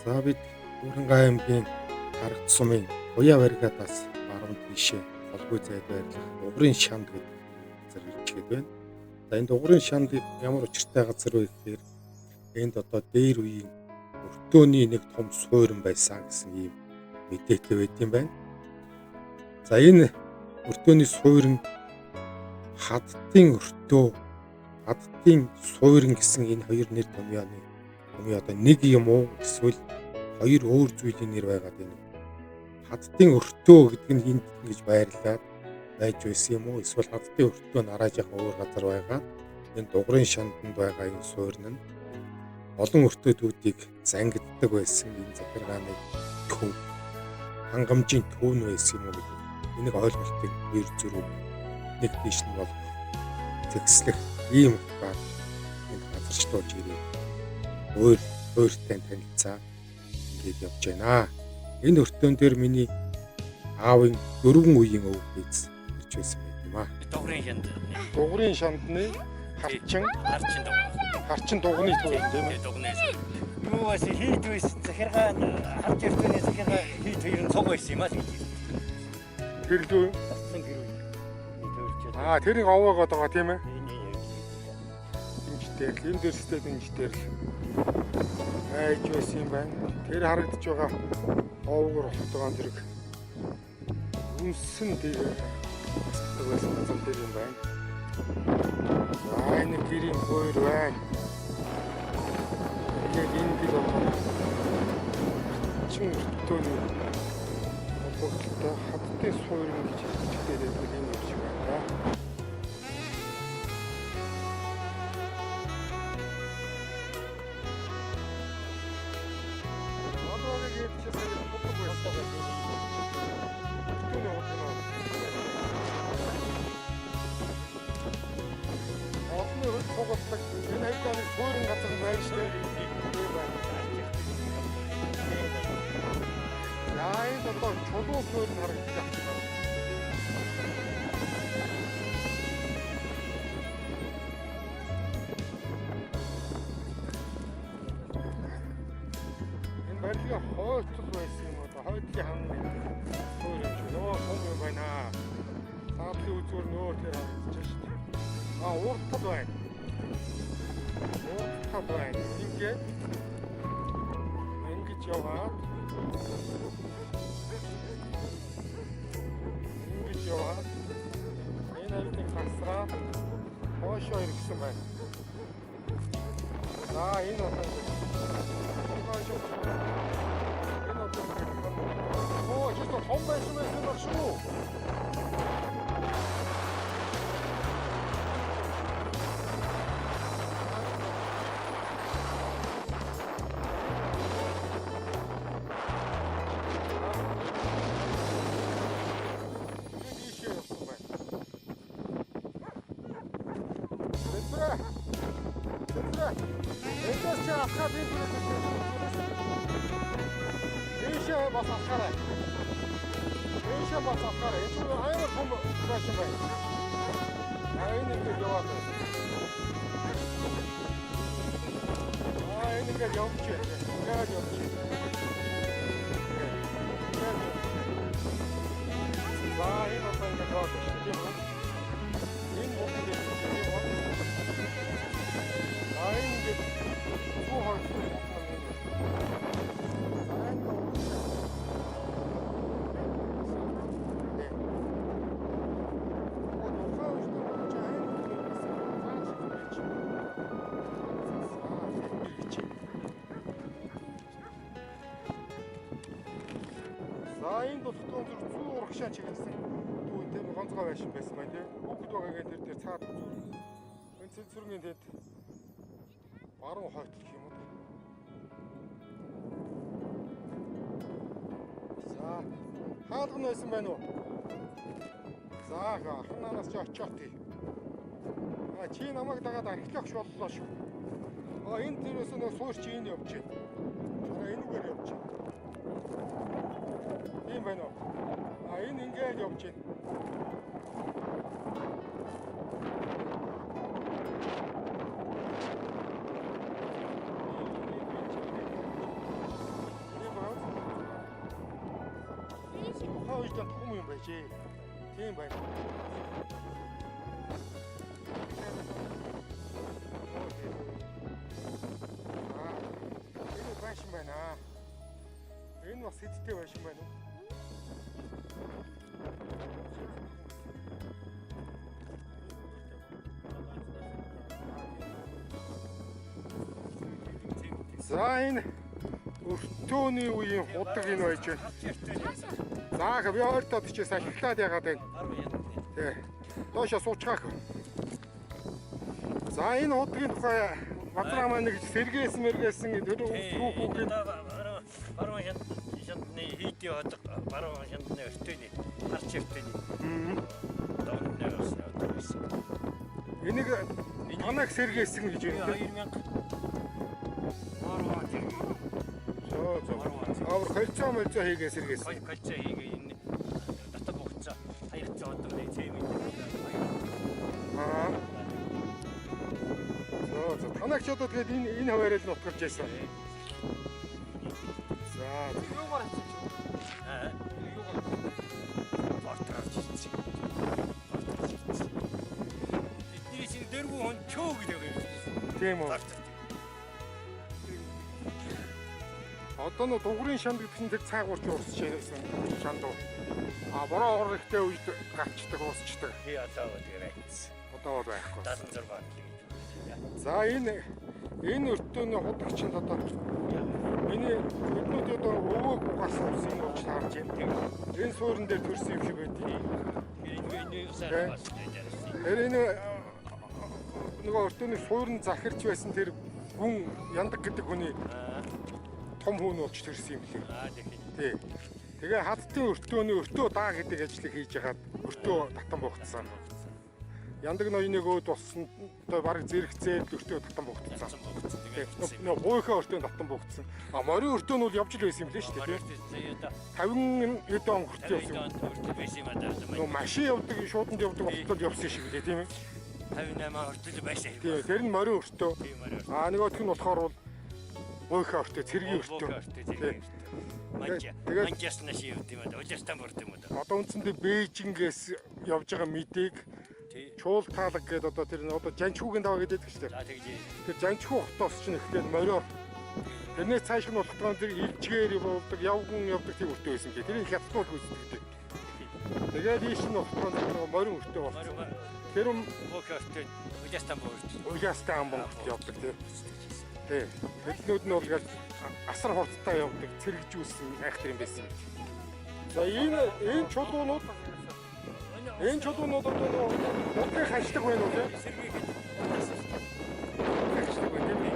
За бид Дүүрэнгай аймгийн Тарагт сумын Туяа баригадаас баруун тийшээ холгүй зайд байрлах Дугуйн шанд гэдэг газар ирчгээд байна. За энэ Дугуйн шанд ямар учиртай газар вэ гэхээр энд одоо дээр үеийн өртөөний нэг том суурин байсан гэсэн ийм мэдээтэй байт юм байна. За энэ өртөөний суурин хаддын өртөө, хаддын суурин гэсэн энэ хоёр нэр томьёоны томьёо одоо нэг юм уу эсвэл хоёр өөр зүйлийн нэр байгаад байна. Хаддын өртөө гэдэг нь энд ингэж байрлаад байж байсан юм уу эсвэл хаддын өртөө нь арай жаахан өөр газар байгаа. Энэ Дугуйн шанданд байгаа энэ суурин нь олон өртөөдүүдийг зангиддаг байсан энэ захиргааны төв, хангамжийн төв нь байсан юм уу гэдэг энийг ойлголтыг хоёр зүрх нэг тийш нь болох зэгслэх ийм утгаар энд газарчдуулж ирээд өөр өөртэй танилцаа ингээд явж байна. Энэ өртөөн дээр миний аавын дөрвөн үеийн өвөг дээдс ирж байсан байт юм аа. Дугуйн шанд. Дугуйн шандны харчин Харчин дугуй. Харчин дугуйны төв юм тийм ээ. Дугуйны. Юу бас хийд байсан захиргаа харж өртөөний захиргаа хийд хоёр нь цуг байсан юм аа гэж. Тэр лүү. Татсан гэр үе. Төрж. Аа, тэрийг овоогоод байгаа тийм ээ. Энэ Дэмждэр л энэ дэрстэй дэмждэр л айж байсан юм байна. Тэр харагдаж байгаа овгор хотгоон зэрэг үнсэн дээр байсан газар дээр юм байна. За энэ гэрийн хойр байна. Тэгээд энэ гэр одоо чин өртөөний холбогдлолтой хаддын суурин гэж хэлдэг байдаг юм шиг байна. Одоо яг чи сая хутаг байсан. Өртөөний хутаг нөө. Олон хөл цугладаг. Энэ хавьд суурин газар байна шүү дээ. Тийм байна. За энэ одоо чулуу суурин харагдаж байна. Энэ барилгын хойтол байсан юм уу? Хойдлын хан суурь юм шиг. Нөө том юм байна. Саадлын үзүүр нөөр тэр харагдаж шүү дээ. А урд тал байна. Урд тал байна. Ингээд ингэж яваад ингэж яваад энэ хавьдыг хасраад хоошоо иргэсэн байна. За энэ одоо хоошоо энэ одоо оо чи том байсан байсан баг шүү. Энэ ийшээ явсан байна. Тэтрэ. Тэтрэ. Эндээс чи алхаад энэ түрээс ийшээ бас алхаарай. Ийшээ бас алхаарай. Энэ чинь аяар том байшин байна. А энэ ингэж яваад байна. А энэ ингэж явж байна. Ингээд явж байна. Ингээд явж байна. За энэ одоо ингэж яваад байна шүү дээ, тийм үү? Энэ бүх ингэж явж байна, тийм үү? За энэ ингэж зүү хорсон юм байна. За энэ За энэ дутхтун зүр зүү урагшаа чиглэсэн дүү тийм гонцгой байшин байсан байна тийм. Хүүхэд байгаагийн тэр дээр цаад үзүүр. Энэ цэцүргийн тэд баруун хойтол гэх юм уу. За хаалга нь байсан байна уу? За ах наанаас чи очиод тий. А чи намайг дагаад археологч боллоо шүү. А энэ тэрээс нэг суурч энэ явж байна. Хараа энүүгээр явж байна. Тийм байна уу? А энэ ингээд явж байна. үед тухам юм байжээ. Тийм байна. Аа, энэ байшин байна. Энэ бас хэдтэй байшин байна уу? За, энэ өртөөний үеийн худаг энэ байж байна. За, би ойртоод чээс алхлаад ягаад байна. Тэ. Доошо суучгаах. За, энэ худгийн тухай Бадраа маань нэг сэргээсэн мэргээсэн тэр түүх хүүхэд Баруун шандны хийдийн ходог, баруун шандны өртөөний харч өртөөний дооны бас явдаг байсан. Энийг танаг сэргээсэн гэж байна. 2000 баруун тэр Зөө зөө. Авар кольцо молцо хийгээ сэргээсэн. Кольцо хийгээ, энэ дотор бугцаа хаягцсан ходог нэг цэм юм. Аа. Зөө зөө. Танагч одоо тэгээд энэ хаваараа л нутгалж байсан. За. Юугаар авчих юм? Аа. Юугаар? Портер авч ирсэн. Портер авч ирсэн. Тэдний чинь дөрвөн хүн чөө гэдэг юм. Тийм үү. Портер. Одоо нөө дугрын шанд гэдэг нь тэр цаагуурч уурсч байсан шанд уу? А, бороо ор ихтэй үед гарчдаг, уусчдаг. Би одоо тэгээ байцсан. Одоо бол байхгүй. 76 он л гэж. За, энэ өртөөний худагчинд одоо миний эднүүд одоо өвөөг угаасан ус энэ ууч таарч байна. Энэ суурин дээр төрсэн юм шиг байдгийг. Энэ усаар бас жарсан. Тэр энэ нөгөө өртөөний суурин захирч байсан тэр гүн яндаг гэдэг хүний том хүн болж төрсэн юм лээ. Аа, тэгэхээр. Тий. Тэгээ хаттын өртөөний өртөө даа гэдэг ажлыг хийж хагаад өртөө татан бугдсан. Яндаг ноёныг өөд болсон одоо бараг зэрэгцээд өртөө татан бугдсан. Тэгээд Нөө буйхаа өртөө татан бугдсан. А морин өртөө нь бол явж л байсан юм лээ шүү дээ. Тэгээд 50 хэдэн он хүртэл явсан. 50 он хүртэл байсан юм аа. Нөө машин явдаг, шууданд явдаг болтол явсан шиг лээ, тийм ээ. 58 хүртэл байсан юм. Тийм, тэр нь морин өртөө. Тийм, морин өртөө. А нөгөөх нь болохоор бол буйхаа өртөө, цэргийн өртөө. Өртөө, цэргийн өртөө. Манж манжаас наш явд юм аа. Улаастан бүрд юм уу. Одоо үндсэндээ Бээжингээс явж байгаа мэдээг Чуул таалаг гэдэг одоо тэр одоо Жанчхүүгийн даваа гэдэг шүү дээ. За, тэгж. Тэр Жанчхүү хотоос чинь эхлээд мориор тэрнээс цааш нь болохдоо тэр илжгээр явдаг, явган явдаг тийм өртөө байсан гээ. Тэрийг хятадууд гүйцэтгэдэг. Тэгээд ийш нь болохдоо нөгөө морин өртөө болсон. Тэр Бүх өртөө Улаастан бүрд. Улаастай амбан хүртэл явдаг тийм. Тий. Тэднүүд нь бол асар хурдтай явдаг, цэрэгжүүлсэн айхтар юм байсан. За, энэ чулуунууд одоо нөгөө худгийн хашлаг байна уу, тийм? Хашлаг байна, тийм ээ.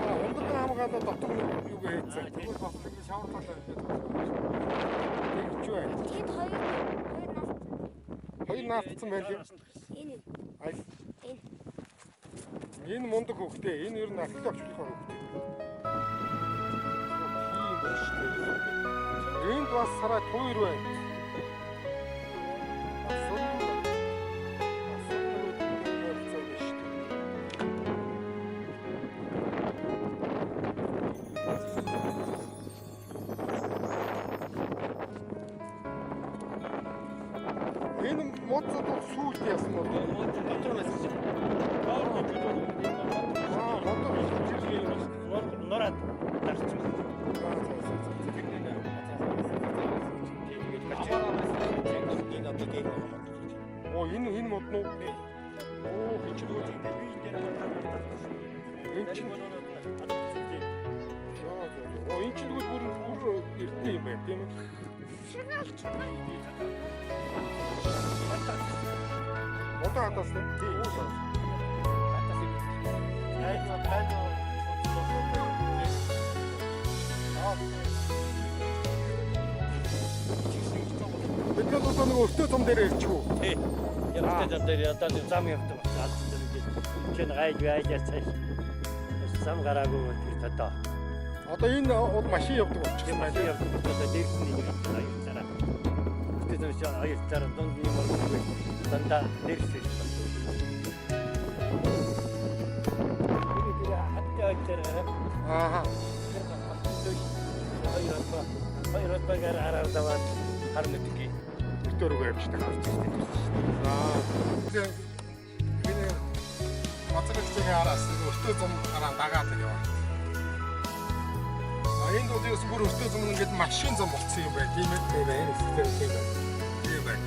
Аа, ундаг хамгаалаа дотор юу хийцэн. Тэгвэл бас ингэ шавар талаа ингээд. Тэгж байна. Тэд хоёр хоёр нас. Хоёр наалтсан байна тийм. Энэ. Аль? Энэ. Энэ мундаг хөвгтэй. Энэ ер нь археологч болохоор хөвгтэй. Тийм байна шүү дээ. Энд бас сарай туйр байна. Асуу нөгөө ойролцоо байна шүү дээ. Энэ модцод бол сүүлд яасан бол. Дотор байсан. Аа, мотор Нураад дарчих. Энэ одоо дээр байгаа мод. Оо, энэ мод нь уу? Оо, хичээл. Энэ чинь оо, энэ чинь тэгвэл бүр бүр эртний юм байна, тийм ээ. Чиргал чиргал. Одоо хатаас тийм. Оо. Тайг тайг. Бид нар одоо нэг өртөө зам дээр ирчих үү? Тий. Явтай зам дээр одоо нэг зам явдаг болсон. Алдсан дээр ингээд чинь гайж байжаа цааш. Зам гараагүй тэр одоо. Одоо энэ бол машин явдаг болчихсон Тийм, байна. машин явдаг болчихсон. Дээрс нь нэг хоёр талаараа. Өртөө зам чи хоёр талаараа дунд нь юм оргүй. Дандаа дээрс ирсэн. Тэр хаттай хоёр Аа. хоёр холбоо хоёр холбоогаар араар даваад харна гэдгийг. өртөө рүү явчихдаг. За. Энэ мацрагчийн араас нэг өртөө зам гараа дагаад яваа. А энд бол ерөөс бүр өртөө зам нь ингээд машин зам болцсон юм байна, тийм ээ? Тийм ээ, энэ хэсгээр тийм байна. Тийм байна.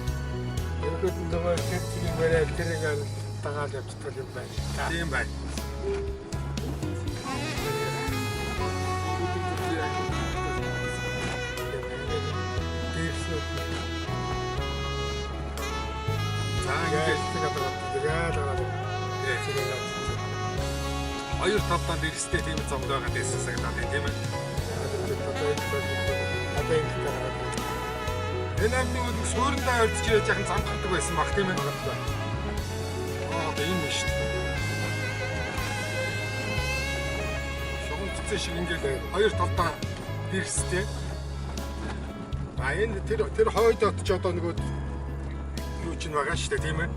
Ерөнхийдөө нөгөө тэр чигийг бариад тэрийг дагаад явчихдаг юм байна. Тийм байна. Дээрснүүд нь За ингээд ингээд гадаад тэгээд дагаад чигийг авчихсан. хоёр талдаа дэрстэй тийм замд байгаа дэсэн санагдаад байна, тийм ээ? Одоо энэ одоо энэ гараад Энэ амны үл суурандаа ордиж яаж яхан зам гардаг байсан баг, тийм ээ? Аа, одоо энэ биш үү? Шугам цэцэн шиг ингээд хоёр талдаа дэрстэй. А энэ тэр хойд от ч одоо нөгөө юу чинь байгаа шүү дээ, тийм ээ?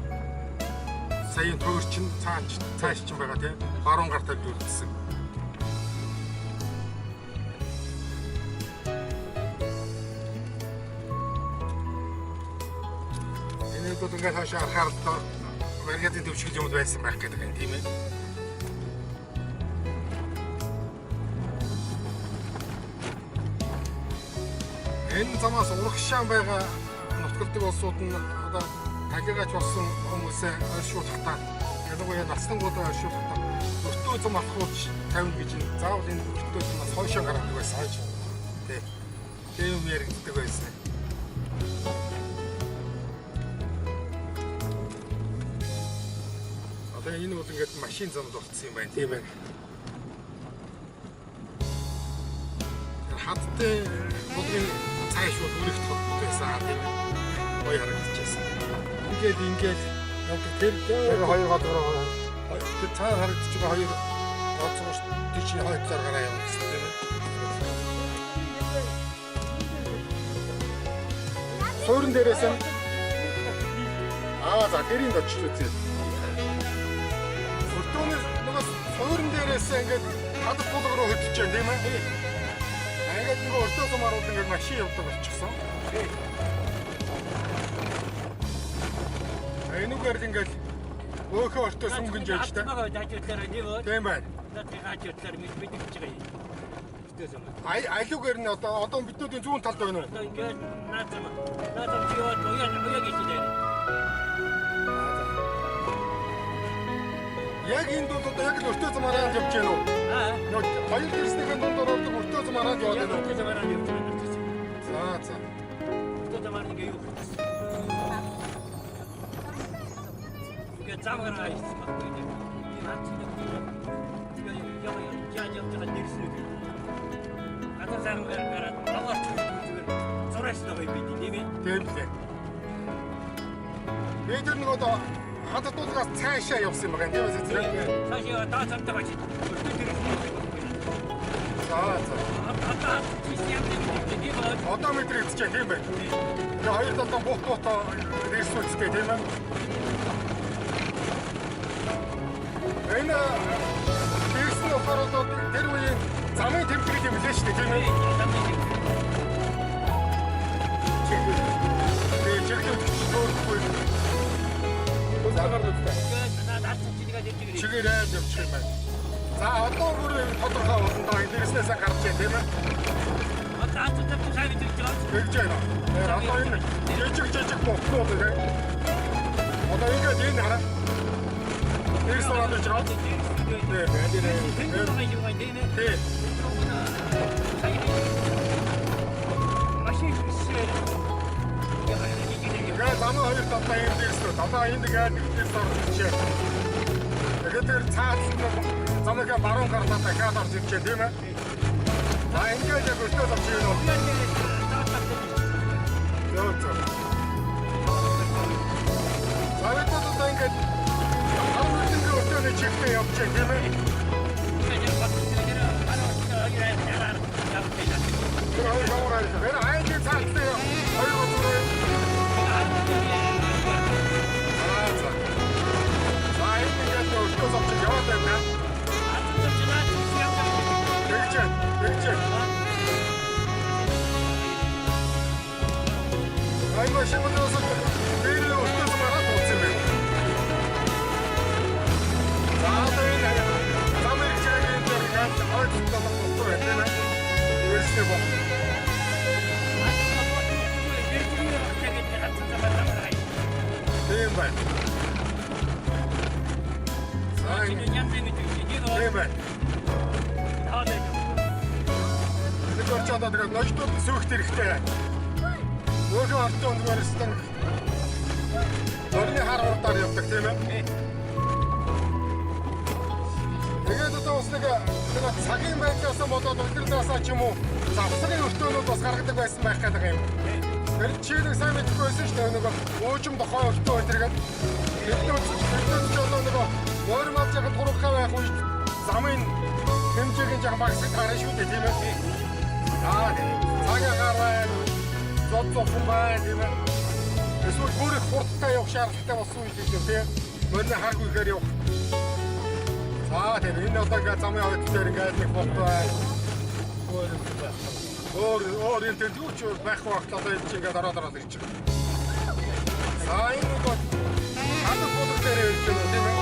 Саяын тойр чинь цааш чинь байгаа, тийм? Баруун гар тавьд үлдсэн. Энэ бол ингээд хойш харахаар л дор баригатын төвшгөл юмд байсан байх гэдэг юм, тийм ээ? Энэ замаас урагшаан байгаа нутгалдаг улсууд нь одоо тагигач болсон хүмүүсээ оршуулгахдаа ялангуяа наслангуудаа оршуулгахдаа өртөө зам алхуулж тавина гэж нь заавал энэ өртөө замаас хойшоо гаргадаг байсан хойш. Тий. Тийм юм яригддаг байсан. Одоо энэ бол ингээд машин замд болцсон юм байна, тийм ээ. Тэр хадтай буудгийн цааш бол өрөх тод байсан, тийм ээ. Гоё харагдчихсан. Ингээд явдаг тэр тэр хоёр гол руу тэр цаа харагдчих байгаа хоёр гоцгоош тийш хойд зар гараа явна гэсэн, тийм ээ. Суурин дээрээс нь аа за тэрийг очиж үзье. Өртөөний нөгөө суурин дээрээс ингээд хадад буулга руу хөдөлж байна, тийм ээ. Ингээд нөгөө өртөө зам аруул ингээд машин явдаг болчихсон. Энүүгээр л ингээд өөхөө өртөө сүнгэнж явж та. Тийм байна. Ай алиугаар нь одоо биднүүдийн зүүн талд байна уу? Яг энд бол одоо яг л өртөө зам араад явж байна уу? Нөгөө хоёр дэрснийхэн дунд ордог өртөө зам араад яваад байна уу? За за. Зам гараа ирсэн байхгүй. Тийм хатсан нэг тэгээ яа яаж явж байгаа дэрсэн үү. Гадар зам гараад даваарч зүгээр зураач байгаа юм би, тийм ээ. Тийм лээ. Би тэр нөгөө одоо хадад дуулгаас цаашаа явсан юм байна, тийм үү зэрэг? Цаашаа даа замтай байж өртөө дэрсэн байхгүй. За за. Одоо тийш юм тийм ээ. Одоо мэдрэгдэж байна, тийм байх. Тэгээ хоёр талдаа бут бут дэрсүүцтэй, тийм ээ. Энэ дэрс нь болохоор одоо тэр үеийн замын тэмдэг юм лээ шүү дээ, тийм ээ. Тэгээ чиглэл төөрөхгүй. Цагаар нүдтэй. Чигээр аяж явчих юм байна. За одоо бүр тодорхой болно доо энэ дэрснээсээ гарч байна, тийм ээ. Тэгж байна. Тэгэхээр одоо энэ жижиг жижиг ботнууд тийм. Одоо ингээд энэ хараа. Дэрс ороод иж байгаа. Тийм. Тийм. Тэгээд замын хоёр талдаа ийм дэрснүүд. Одоо энд ингээд нэг дэрс орж иржээ. Тэгээд тэр цаад нь замынхаа баруун гарлаа дахиад орж иржээ, тийм ээ. За ингээд яг өртөө зам чиг нөө. Зөө зөө. За бид одоо ингээд харин үдэнгийн өртөөний чигтээ явж байна, тийм ээ. Тэр хоёр шоугаар арилаа. Тэр айлын цаалтай хоёр гоцроо. За за. За энэ ингээд өртөө зам чиг яваад байна. Тэгж байна. Тэгж байна. Энэ машин бол дээр өртөөс мараад тууцсан юм байна. За одоо энэ зам ирж байгаа юм дээр ганц хойд талах дутуу байна тийм ээ. Үйлсний бо. Тийм байна. За энэ тийм байна. Нэг орчоод одоо нождод сөөхт хэрэгтэй. Өөрөө орчоод зүгээр өстөн Орны хар урдаар явдаг тийм ээ. Тэгээд одоо бас нэг нэг цагийн байдлаас болоод улирлаасаа ч юм уу завсрын өртөөнүүд бас гаргадаг байсан байх гэдэг юм. Тэр чинь нэг сайн мэдэхгүй байсан шүү дээ. Нөгөө уужим дохой өртөө өдргээд тэднүүд ч одоо нөгөө морь мал жахан турхаа байх үед замын хэмжээг нь жахан багасгах гарна шүү дээ тийм ээ. Аа цагийн хар байна. Зод зовхон байна тийм ээ. Эсвэл бүр их хурдтай явах шаардлагатай болсон үед юм тийм. Морины харг үехээр явах. За тийм энэ одоо ингээд замын хойд дээр ингээд нэг хурд байна. Өөр өөр энэ тэр юу ч байхгүй багт одоо энэ чинь ингээд ороод ороод ирж байгаа. За энэ нөгөө хадаг буудаг дээр ирж байна тийм ээ.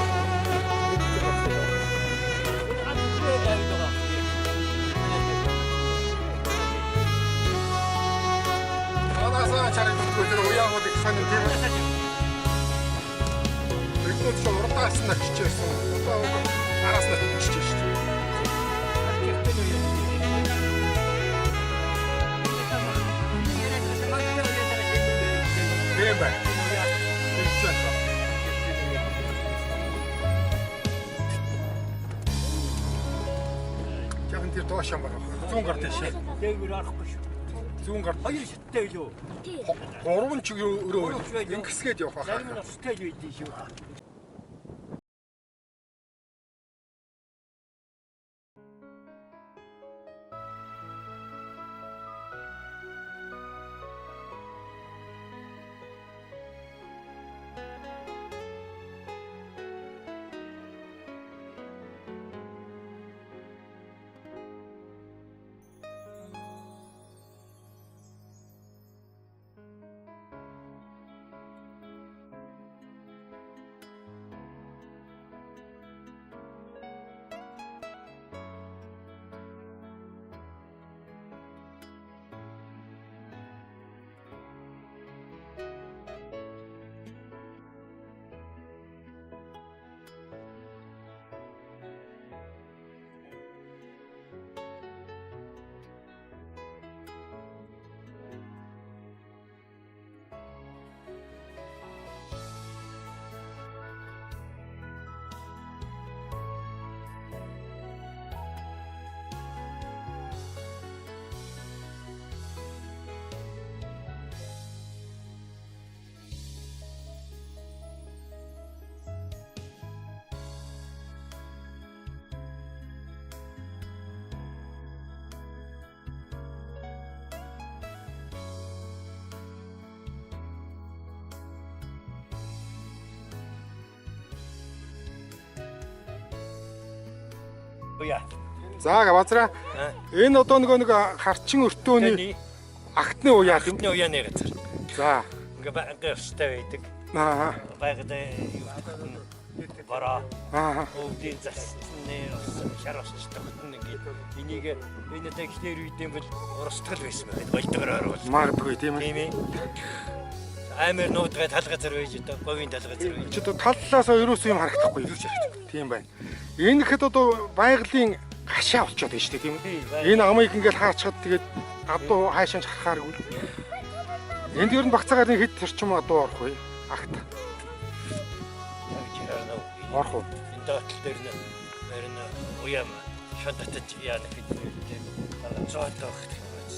Анаасаа чарагдахгүй тэр уяагууд их сонир тийм ээ. Тэднүүд ч урдаас нь очиж байсан. Одоо араас нь очиж шүү дээ. Тийм байна. Тэгж байна. Жахан тэр доош юм байна. Зүүн гар тийш. Дээгүүр орохгүй шүү. Зүүн гар Хоёр шаттай билүү? гурван чиг өрөө ингэсгээд явах Зарим нь байх. устай л байдیں шүү. Уяа. За базраа энэ одоо нөгөө нэг харчин өртөөний агтны уяа юм. Тэний уяаны газар. За. Ингээ байнгын устай байдаг. Аа. Байгалийн юу гэдэг нь бороо. Аа. Өвдийн засны ус шар ус тогтно ингээд энийг энэ одоо ихнэр үеийн бол урсгал байсан байх. Болдгоор орвол. Магадгүй тийм ээ. Тийм ээ. Аймаар нуудгай тал газар байж одоо говийн тал газар байж. Чи одоо таллаасаа ерөөсөө юм харагдахгүй юу? Тийм байна. Энэ ихэд одоо байгалийн гашаа болчиход байна шүү дээ тийм ээ. Энэ амыг ингээл хаачихад тэгээд адуу хаашаа ч харахааргүй. Энд ер нь багцаагаар нэг хэд төрчм адуу орох вэ? Агт орох уу? Энэ доотлол дээр нь морин уяам шондотож яана гэдэг тийм зоод байх гэх юм байна.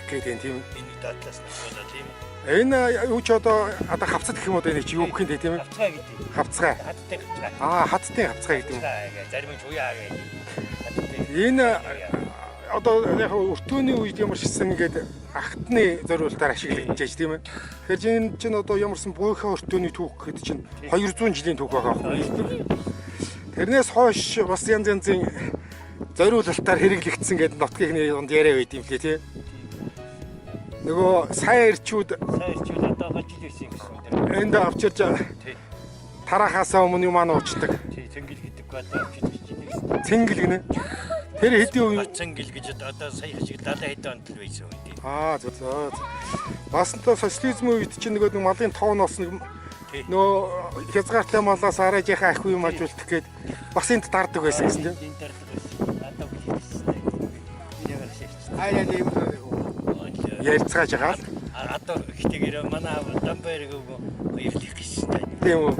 Гэх гээд тийм ээ. Энэ доотлоос нь болоо тийм ээ. Энэ юу ч одоо одоо хавцад гэх юм уу энэ чи юу гэх юм те тийм ээ? Хавцгаа гэдэг. Хавцгай. Хадтай хавцгаа. Аа хадтын хавцгай гэдэг юм. Хавцгаа гэ зарим нь уяа гэдэг. Хадтай. Энэ одоо яг өртөөний үед ямар ч хэсэн ингээд агтны зориултаар ашиглагдчихэж тийм ээ. Тэгэхээр энэ чинь одоо ямарсан буйхаа өртөөний түүх гэхэд чинь 200 жилийн түүх байгаа байхгүй. Тэрнээс хойш бас янз янзын зориулалтаар хэрэглэгдсэн гэдэг нотгийн дунд яриа байд юм лээ тий. Нөгөө сайн эрчүүд Сайн ирчүүд Одоо жил байсан гэсэн юм. Энд авчирч Тий. тарахаасаа өмнө юм аа уучдаг. Тий, цэнгэл гэдэг одоо авчирч чинь. Цэнгэл гинэ. Тэр хэдийн үе Цэнгэл гэж одоо сая шиг 70 хэдэн онд л байсан юм тий. Аа зөв зөв. Бас нь социализмын үед чинь нөгөө нэг малын тооноос нэг Тий. нөгөө хязгаартай малаас арайжийнхаа ахиу юм ажуулах гээд бас энд дардаг байсан гэсэн тийм. Энэ дардаг байсан. Одоо хэлсэн. Энэ яг ширч. Аяа ийм л Ярьцгааж байгаа л. Одоо ихтэйгээр манай Дамбайрыг баярлах гэсэн. Тийм үү.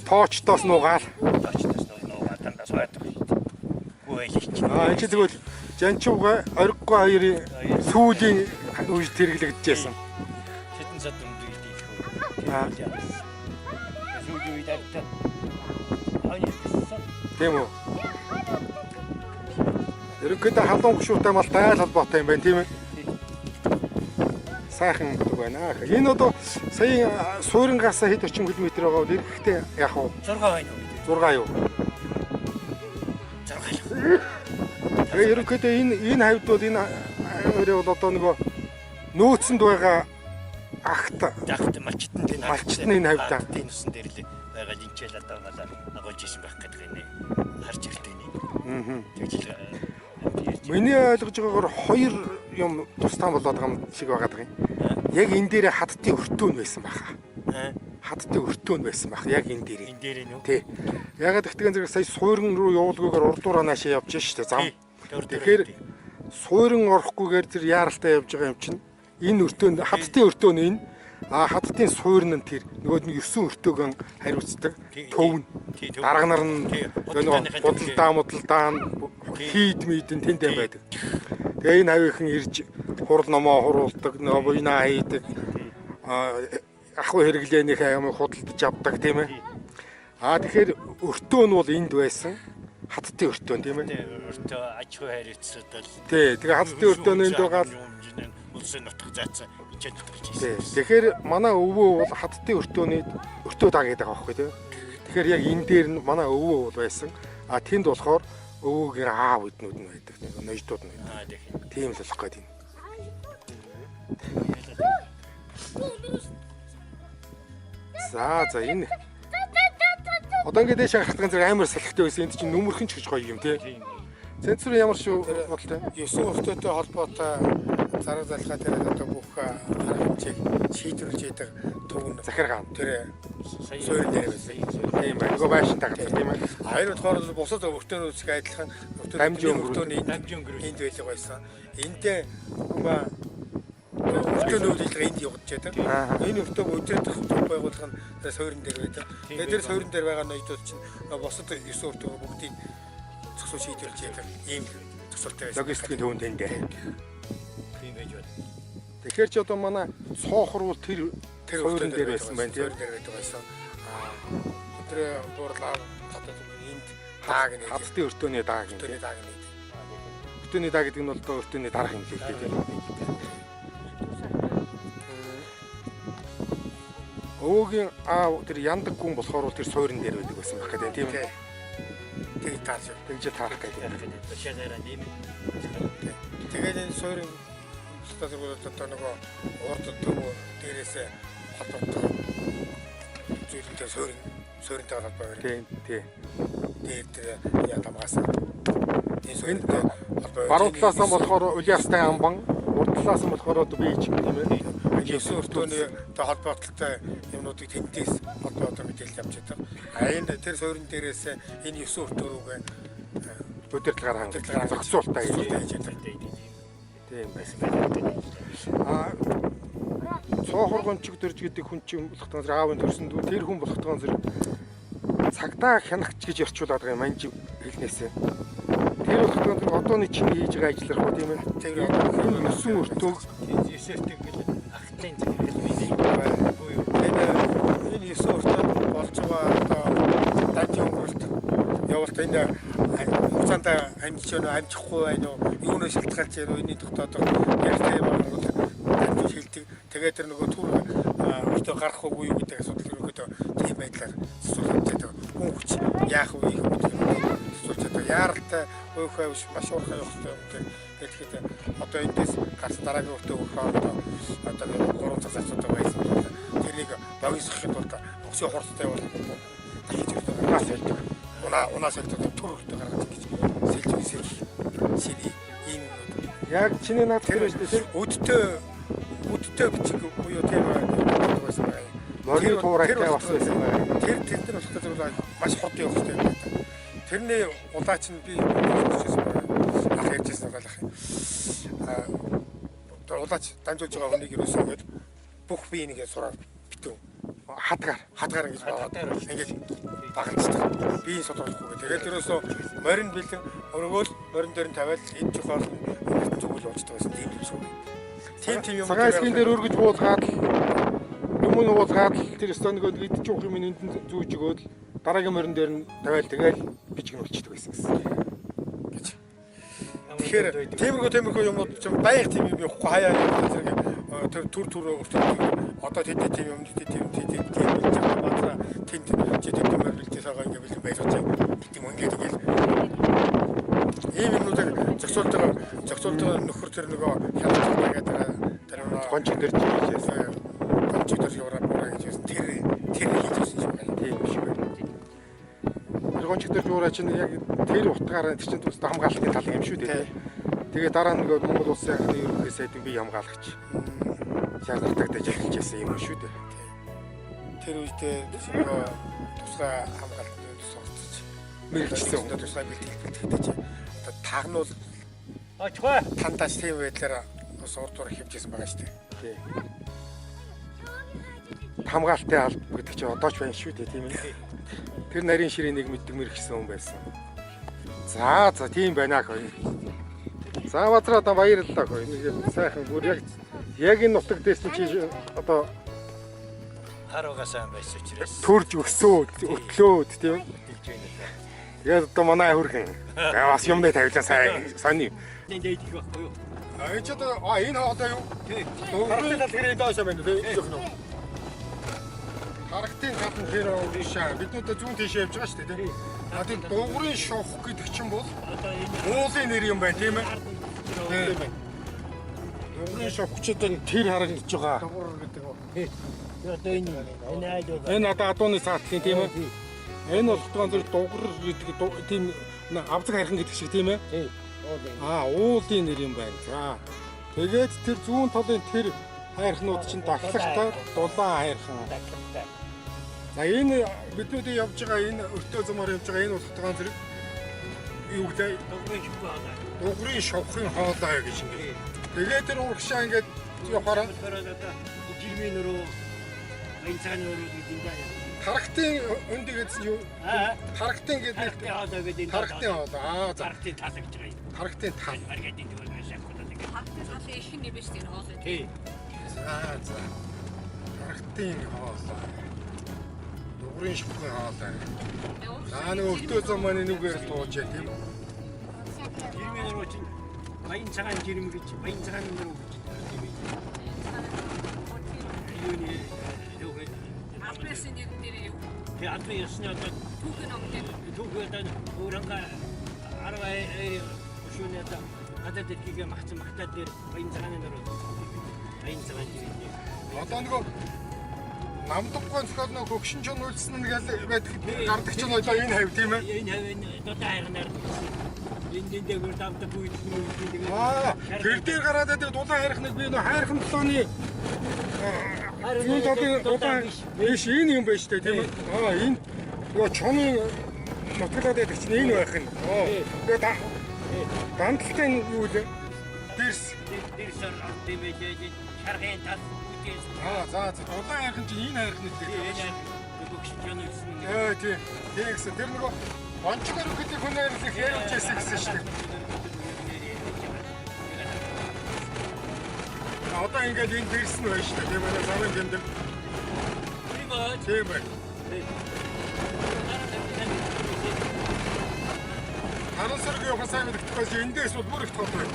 Тоочтоос нуугаал. Тоочтоос нуугаа дандаа сойдог. Гүйлч. Аа энэ чинь тэгвэл Жанчууга Ориггүй хоёрын сүүлийн үед хэрэглэгдэжсэн. Хэдэн сад өмдөг их Аа. үү. Сүүлийн үед альта. Хойно гэсэн. Тийм үү. Ерөнхийдөө халуун гушуутай малтай айл холбоотой юм байна тийм ээ. Сайхан гэдэг байна. Энэ одоо сая суурингаасаа хэд орчим километр байгаа бол эрэхтэй яг уу 6 байна уу? 6 юу. 6. Тэгээ ерөнхийдөө энэ хавьд бол энэ хоёрын бол одоо нөгөө нөөцөнд байгаа агт Загт малчтан дээр Малчтан энэ хавьд. Энэ усан дээр л байгаа линчээл одоо малаа агуулж исэн байх гэдэг нэ. Харж ирдэг нэ. Аа. Тэгж л Миний ойлгож байгаагаар хоёр юм тусдаа болоод байгаа юм шиг байгаа даа юм. Яг энэ дээр хаддын өртөө нь байсан баха. Хаддын өртөө нь байсан бах. Яг энэ дээр. Энэ дээр нүү. Тий. Ягаад гэвэл зэрэг сая суурин руу явуулгүйгээр урдуураа наашаа явж штэ зам. Тэгэхээр суурин орохгүйгээр тэр яаралтай явж байгаа юм чинь энэ өртөөнд хаддын өртөө нь энэ а хаддын суурин нь тэр нөгөө нэг 9 өртөөгөн хариуцдаг төв нь дарга нар нь нөгөө худалдаа мудалдаа нь хийд мийд нь тэнд юм байдаг. Тэгээ энэ хавийнхан ирж хурал номоо хуруулдаг, нөгөө буйнаа хийдэг. А ахуй хэрэглээнийхээ юм худалдаж авдаг тийм ээ. А тэгэхээр өртөө нь бол энд байсан. Хаттын өртөө нь тийм ээ. Өртөө аж ахуй хариуцлаад л Тий, тэгээ хаттын өртөө нь энд байгаа л улсын нутаг заацсан энэ нутаг тий. хийсэн. Тэгэхээр манай өвөө бол хаттын өртөөний өртөө даа гэдэг байгаа байхгүй тий. Тэгэхээр яг энэ дээр нь манай өвөө бол байсан. А тэнд болохоор өвөөгийн аав эднүүд нь байдаг. Нождууд нь байдаг. Аа тэгэхээр Тийм л болох гээд байна. За за энэ одоо ингээд дэше харахад зэрэг амар салхитай байсан. Энд чинь нүмерхэн ч гэж гоё юм тий. Цензур ямар шүү бодолтой. 9 өртөөтэй холбоотой зараг залхаа дээр одоо бүх арга хэмжээг шийдвэрлэж яадаг төв нь Захиргаан. тэр сая суурин дээр байсан. Тийм байна. Нөгөө байшин тагдаг тийм ээ. А энэ болохоор бусад өртөөнүүд шиг адилхан Дамжин өнгөрүүл. өртөөний Дамжин өнгөрүүл. энд байлга байсан. Эндээ хүмүүс өртөөнүүд илгээ энд явагдаж байдаг. Аа. Энэ өртөөг удирдах төв байгууллага нь тэр суурин дээр байдаг. Тэгээд тэр суурин дээр байгаа ноёдууд чинь бусад 9 өртөөгөө бүгдийг зохицуул шийдвэрлэж яадаг ийм зохицуулттай байсан. Логистикийн төвөнд тэнд. Тийм байж байна. Тэгэхээр чи одоо манай цоохор бол тэр Тэр суурин дээр байсан байна тийм. Суурин дээр байдаг байсан. Аа тэр буурлаа татаад энд дааг нэ. Хаттын өртөөний дааг юм Өртөөний тийм. дааг нэ. Өртөөний даа гэдэг нь бол одоо өртөөний дарга юм л дээ тийм. Өвөөгийн аав тэр яндаг гүн болохоор бол тэр суурин дээр байдаг байсан байх гэдэг тийм ээ. Тэг таарч. Тэгж таарах гэдэг. Тушаагаараа нэм. Тэгээд энэ суурин бусдад одоо нөгөө урд төв дээрээс холбоотой зүйлэнтэй суурин сууринтай холбоо барь. Тийм тийм. Дээр тэр яа тамгаас. Энэ сууринтай холбоо. Баруун талаас нь болохоор Улиастай амбан, урд талаас нь болохоор одоо би ч юм тийм ээ. 9 өртөөний одоо холбоотой юмнуудыг тентээс холбоотой мэдээлэл авч байдаг. А энэ тэр суурин дээрээс энэ 9 өртөө рүүгээ Удирдлагаар хангах удирдлагаар зохицуултаа хийж хийж. байдаг. Тийм байсан байна. А цоохор гончиг дөрж гэдэг хүн чинь болохтон зэрэг аавын төрсөн дүү тэр хүн болохтон зэрэг цагдаа хянагч гэж орчуулад байгаа юм анж хэлнээсээ. Тэр болохтон зэрэг одооны чиний хийж байгаа ажил рах уу тийм ээ. Тэр Энэ 9 өртөөг 9 өртөг гэл ахтын захирал биз. Буюу Энэ энэ 9 өртөөд болж байгаа одоо данжин өнгөрөлт явуулт энэ хугацаанд амжиж байна уу, амжихгүй байна уу, юунаас шалтгаалж байна уу, энэний тогтоодох ярьтай юм бол дамжин шилдэг. Тэгээд тэр нөгөө түр өртөө гарах уугүй юу гэдэг асуудал ерөнхийдөө тийм байдлаар зохицуулж байдаг. Хүн хүч яах вэ гэдэг зохицуулж байдаг. Яаралтай уйхай биш маш уурхай явах хэрэгтэй юм гэхэд одоо эндээс гарсан дараагийн өртөө өгөх одоо 3 цаг зарцуулдаг байсан бол тэрнийг богиносгохын тулд өксөө хурдтай явуулах дахиж өртөө унаас сэлдэг. Унаа сэлдэг төр өртөө гаргаж ингэж сэлж сэлж сэлий ийм юмнууд. Яг чиний наад тэр байж тэр Үдтэй бичиг буюу тийм байсан байгаа. Морины туурайтай бас байсан байна. Тэр тэр нар болохоор зөвхөн маш хурд явах хэрэгтэй юм байна. Тэрний улаач нь би сонсчихсан байна. Ах ярьжсэн байгаа л ах. Аа улаач дамжуулж байгаа хүнийг юусэн гээд бүх бие нэгээ сураад битүү. Хадгаар. Хадгаар ингэж багаад ингэж багалцдаг. Биеийн судрахгүй. Тэгээд ерөөсөө морин бэлэн өргөөл морин дээр нь тавиал эд жохоол өнгөрт зүгэл уучдаг байсан тийм юм шиг. Тийм юм. Цагаан эсгийн дээр өргөж буулгаад юм нь уулгаад тэр өстө нөгөө идчих уух юм энд нь зүүж өгөөд дараагийн морин дээр нь тавиал тэгэл бичиг нь үлчдэг байсан гэсэн. Гэж. Тэгэхээр тиймэрхүү юмнууд ч байнга тийм юм явахгүй хаяа юм зэрэг тэр төр өртөө одоо тэд тийм юм тэд тийм тэд тийм болж байгаа бадраа тэнд чи тэд мөр бэлдээ сагаа ингэ бэлэн байж байгаа тийм ингээд ингээл ийм юмнуудыг зохицуулдаг нөхөр тэр нөгөө хянаж гэдэг тэр нөгөө Гончиг дээр чиглэжсэн. Гончиг дээр яваараа бураа гэж байсан. Тэр хийж байсан юм байна. Тийм шиг байна. Тэр гончиг дээр жуураа чинь яг тэр утгаараа тэр чинь тусдаа хамгаалалтын тал юм шүү дээ. Тэгээ дараа нь нөгөө Монгол улсын анхны ерөнхий сайдын бие хамгаалагч шаардлагатай эхэлж байсан юм шүү дээ. Тэр үедээ нөгөө тусгай хамгаалтанд сурцаж мэрэгчсэн тусгай бэлтгэл бэлтгэдэг чи одоо тагнуул Очихгүй. тандаас тийм байдлаар бас урд дур хэмжижсэн байгаа шүү дээ. Тий. Хамгаалтын алба гэдэг чинь одоо ч байна шүү дээ, тийм ээ. Тэр нарийн ширээнийг мэддэг мэрэгчсэн хүн байсан. За за тийм байна хөө. За Бадраа одоо баярлалаа хөө. Нэг сайхан бүр яг энэ нутаг дээр чинь чи одоо Харуугаа сайн байсан учраас төрж өсөөд өтлөөд тийм ээ. дэлж байна л да. Тэгээд одоо манай хүрхэн. Бас юмнаа тавилаа сайн сони. Энд дээд их байхгүй юу? А энэ ч одоо энэ хоолой юу? Тий. Харагтын тал хэрэг доош байна тийм ээ. Жохно. Харагтын тал нь тэр урагшаа. Бид нүдэ зүүн тийшээ явж байгаа шүү дээ тийм. А тэр дугуйн шувх гэдэг чинь бол Одоо энэ уулын нэр юм байна тийм ээ. Тийм байна. Дугуйн шувхчид энэ тэр харагдаж байгаа. Дугур гэдэг үү. Одоо энэ энэ айд байгаа. Энэ одоо адууны цаатлын тийм ээ. Энэ болгоон зэрэг дугур гэдэг тийм авзаг хайрхан гэдэг шиг тийм ээ. Тий. Уулын. А уулын нэр юм байна. За. Тэгээд тэр зүүн талын тэр хайрхнууд чинь дахлагтай дулаан хайрхан. Дахлагтай. За энэ биднүүдийн явж байгаа энэ өртөө замаар явж байгаа энэ ултгаан зэрэг юу гэлээ Дугуйн шувх хоолой. дугуйн шувхын хоолой гэж ингэ. Тэгээд тэр урагшаа ингээд явахаараа Тэгэхээр одоо жирмийн нөрөө баян цагааны нөрөө гэдэг юм даа. Тархтын өндөг гэсэн юу? Аа. Тархтын гэдэг Тархтын хоолой гэдэг энэ. Тархтын хоолой. Аа за. Тархтын тал гэж байгаа юм. Тархтын тал. Аргаад энэ зүгээр байсан юм ингээд. Тархтын талын их юм биш тийм хоолой. Тий. За за. Тархтын хоолой. Дугуйн шувхын хоолой. За нэг өртөө зам маань энүүгээр л дууж яа тийм үү? Жирмийн нөрөө чинь баян цагаан жирм гэж баян цагааны нөрөө гэж тийм ээ. Юуны юу гэдэг Албан ёсны нэр дээр юу? Тэг албан ёсны одоо Түүхэн ном гэдэг. түүхээ одоо өөрөнгө 12 өшөөний одоо гадаад дэлхийгээ магцсан магтаад дээр баян цагааны нөрөө баян цагаан жирм. Одоо нөгөө Намдаггүй зохиол нөгөө хөгшин чон үйлсэн нь гээл байдаг гардаг чинь одоо энэ хавь тийм ээ. Энэ хавь энэ додоо хайрнаар энэ энэ дээгүүр давдаг үед юм тэгээд Аа тэр дээр гараад байдаг дулаан хайрхныг би нөгөө хайрхан толооны энэ талын дулаан биш энэ юм байна шүү дээ тийм ээ. Аа энэ нөгөө чонын нутгалаад байдаг чинь энэ байх нь. Аа тэгээд дандалтай нь юу лээ? Дэрс. Дэрсээр тийм ээ шаргын тал үдээс. Аа за за дулаан хайрхан чинь энэ хайрхан дээр. Энэ хөгшин чон үйлсэн. Ээ тийм. Тийм гэсэн. Тэр нөгөө онцгой гэдэг хүнээр л их яриулж байсан гэсэн шүү дээ. Одоо ингээд энэ дэрс нь байна шүү дээ. Тийм ээ замын тэмдэг. Тийм ээ. Тийм байна. Харансарг явах сайн мэддэхгүй чи эндээс бол бүр их тод байна.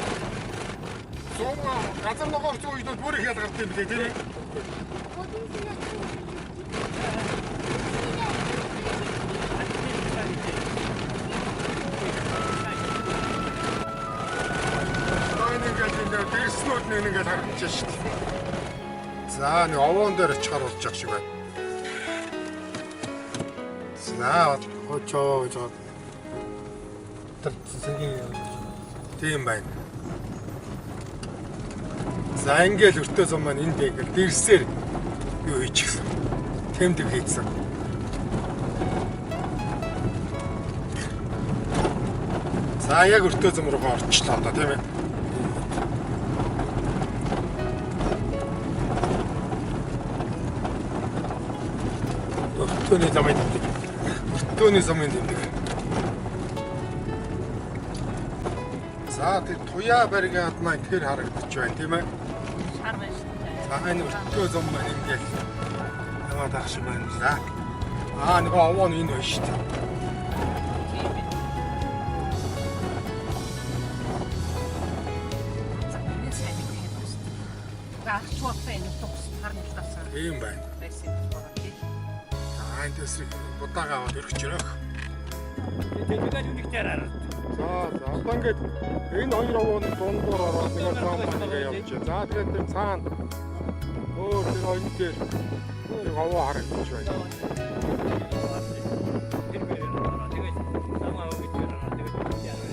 Зүүн газар ногоо орсон үед бол бүр их ялгард юм билээ тийм ээ. үнэн ингээд харагдаж шүү дээ. За нэг овоон дээр очихоор болж байгаа шиг байна. За Очоо гэж байгаа. Тэр цэгийн тийм байна. За ингээл өртөө зам маань энд ингээл дэрсээр юу хийчихсэн. Тэмдэг хийсэн. За яг өртөө зам руугаа орчлоо одоо тийм ээ. Өртөөний замын тэмдэг. Өртөөний замын тэмдэг. За тэр туяа баригад маань тэр харагдаж байна тийм ээ. Шар байна шүү дээ. За энэ өртөө зам маань ингээл яваад ах шиг байна. За. Аа нөгөө овоо нь энэ байна шүү дээ. Тийм ээ. За, энэ сайн мэдэх юм байна шүү дээ. Гарч бодлоо энэ тус харна талаас Тийм байна. байсан юм байна тий. За энэ дэс будаага аваад өргөж өрөөх. Тэгээд үнэгтэр хараад. За за одоо ингээд энэ хоёр овооны дундуур ороод нэг зам маань ингээ явж байна. За тэгээд тэр цаана өөр тэр хоёр дээр нэг овоо харагдаж байна. Тэр мөрөөр ороо. Тэгээд зам аа гэж ороо. Тэгээд үнэгтэр.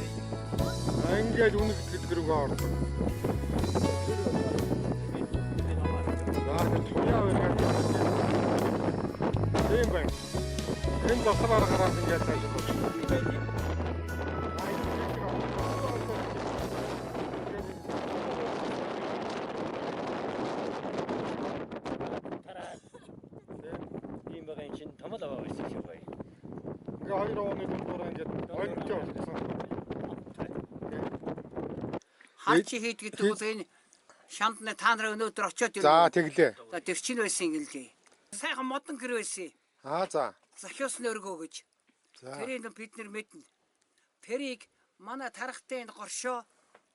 За ингээд үнэгт гэдэг рүүгээ ордог. За тэр туяа баригад тийм байна. Энэ завсраар гараад ингээд цаашаа явж. Тийм байгаа юм чинь том л аваа байсан юм байна. Ингээ хоёр овооны дундуур ингээд онтой болчихсон. Харч хийд гэдэг бол энэ шанд нь та нар өнөөдөр очиод ирв. За тэглээ. За тэр чинь байсан юм гэлээ. Сайхан модон гэр байсан. Аа за. Захиус нөргөө гэж. За. Тэрийг бид нэр мэднэ. Тэрийг манай тархтай энэ горшоо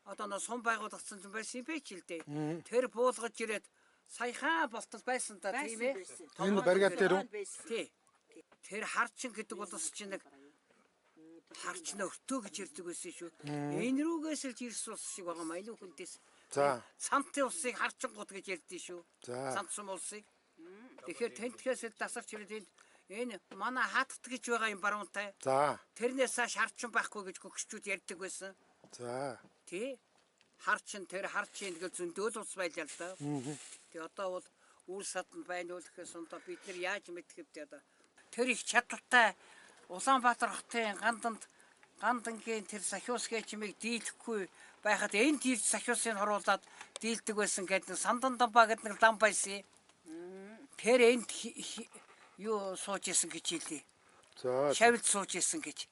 одоо нөө сум байгуулагдсан юм байсан юм бэ ч л дээ. Тэр буулгаж ирээд саяхан болтол байсан да тийм ээ. Энэ баригад дээр үү? Тий. Тэр харчин гэдэг улс чинь нэг харчин өртөө гэж ярьдаг байсан шүү. Энэ рүүгээс л ирсэн улс шиг байгаа маа энэ хүнтээс. За. Цантын улсыг харчингууд гэж ярьдээ шүү. За. Цант сум улсыг. Тэгэхээр тентхээс л дасарч ирээд энд энэ манай хатт гэж байгаа юм баруунтай. За. Тэрнээс цааш харчин байхгүй гэж гөгчүүд ярьдаг байсан. За. Тий. Харчин тэр харчин гэж зөндөөл ус байлаа л да. Тий одоо бол үр саданд байна уу гэхээс одоо бид нар яаж мэдэх вэ одоо. Тэр их чадвартай Улаанбаатар хотын ганданд гандангийн тэр сахиус гэчмийг дийлэхгүй байхад энд ирж сахиусыг хуруулад дийлдэг байсан гэдэг нэг сандан дамбаа гэдэг нэг лам байсан. Тэр энд юу сууж исэн гэж хэлээ. За. Шавьд сууж исэн гэж.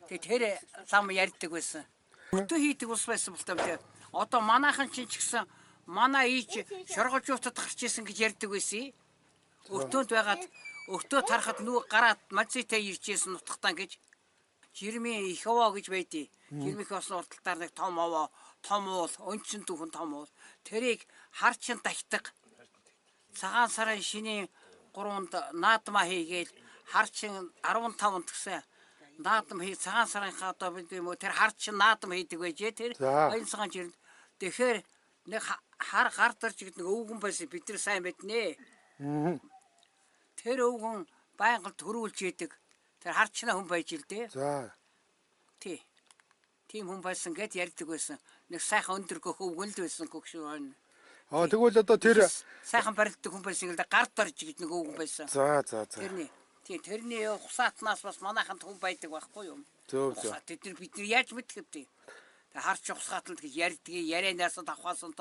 Тэгээ тэр лам ярьдаг байсан. Өтөө хийдэг ус байсан болтой юм лээ. Одоо манайхан чинь ч гэсэн манай ийч шоргожуутад гарч исэн гэж ярьдаг байсан. Өртөөнд байгаад өртөө тарахад нүү гараад мазитай ирж исэн нутгатан гэж. Жирмийн их овоо гэж байдیں۔ Жирмийнх болсон урталтаар нэг том овоо, том уул, өнчин түүхэн том уул. Тэрийг харчин дахтаг. Цагаан сарын шинийн 3-нд наадмаа хийгээл харчин 15-нд гэсэн наадам хий цагаан сарынхаа одоо бид юм уу тэр харчин наадам хийдэг байжээ тэр За. баян цагаан жирэнд тэгэхээр нэг хар гар дорж гэдэг нэг өвгөн байсан бид нар сайн мэднэ. Тэр өвгөн байнга төрүүлж идэг. Тэр харчнаа хүн байж ил дээ. За. Тий. Тийм хүн байсан гэд ярьдаг байсан. Нэг сайхан өндөр гөх өвгөн л байсан гөгшин байна. Аа тэгвэл одоо тэр Сайхан барилддаг хүн байсан л да гар дорж гэж нэг өвгөн байсан. За за за. Тэрний тий тэрний хусаатнаас бас манайханд хүн байдаг байхгүй юу? Зөв зөв. Ухсаат тэд нар бид нар яаж мэдэх вэ? Тэг харч ухсаатал гэж ярьдгийг ярианаас давхаас нь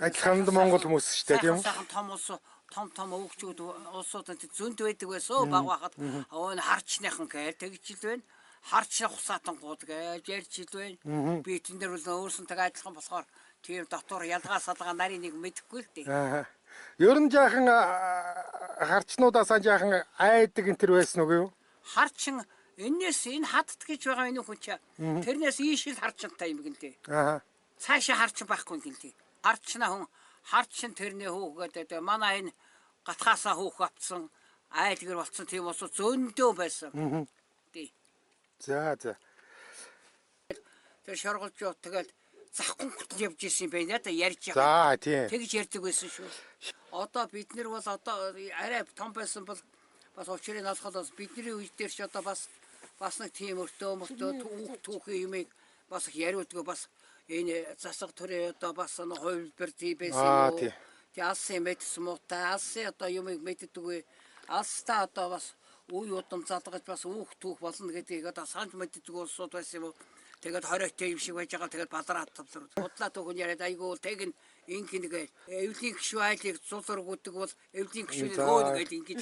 Адилхан Монгол хүмүүс шүү дээ тийм үү? Сайхан том улс том том өвгчүүд улсууд энэ зөнд байдаг байсан баг байхад өө энэ харчныхан гээл тэгж ил байна. Харчны хусаатангууд гэж ярьж ил байна. Би тэн дээр бол өөрсөнтэйгээ адилхан болохоор тийм дотор ялгаа салгаа нарийн нэг мэдэхгүй л дээ. Аа. Ер нь жаахан харчнуудаасаа жаахан айдаг энэ төр байсан уу юу? Харчин энэс энэ хатд гэж байгаа энэ хүн чи тэрнээс ийшил харчинтай юм гэнэ. Аа. Цаашаа харчин байхгүй юм гэнэ. Харчна хүн харчин тэрний хүүх гэдэг манай энэ гатхаасаа хүүх авцсан айлгэр болцсон тийм ус зөндөө байсан. Тий. За за. Тэр шорголж юу тэгэл Захгүй хүртэл явж исэн юм байна да ярьж байгаа. За тийм. Тэгж ярьдаг байсан шүү. Одоо бид нар бол одоо арай том байсан бол бас учрыг олоход бас бидний үе дээр ч одоо бас бас нэг тийм өртөө мөртөө түүх түүхийн юмыг бас их яриудгүй бас энэ засаг төрөө одоо бас нэг хувилбар тий байсан Аа, юм уу? тий. Тий алсын мэдсэн муутай алсын одоо юмыг мэддэггүй алстаа одоо бас үе удам залгаж бас үүх түүх болно гэдгийг одоо санаж мэддэг улсууд байсан юм уу? Тэгээд 20-тэй юм шиг байж байгаа. Тэгээд балараад тавлар. Худлаа түүхэн яриад айгүй тэгин ингэн нэг эвлийн гişүү айлыг зулргүүдэг бол эвлийн гişүүний За. хөө гэж ингэж.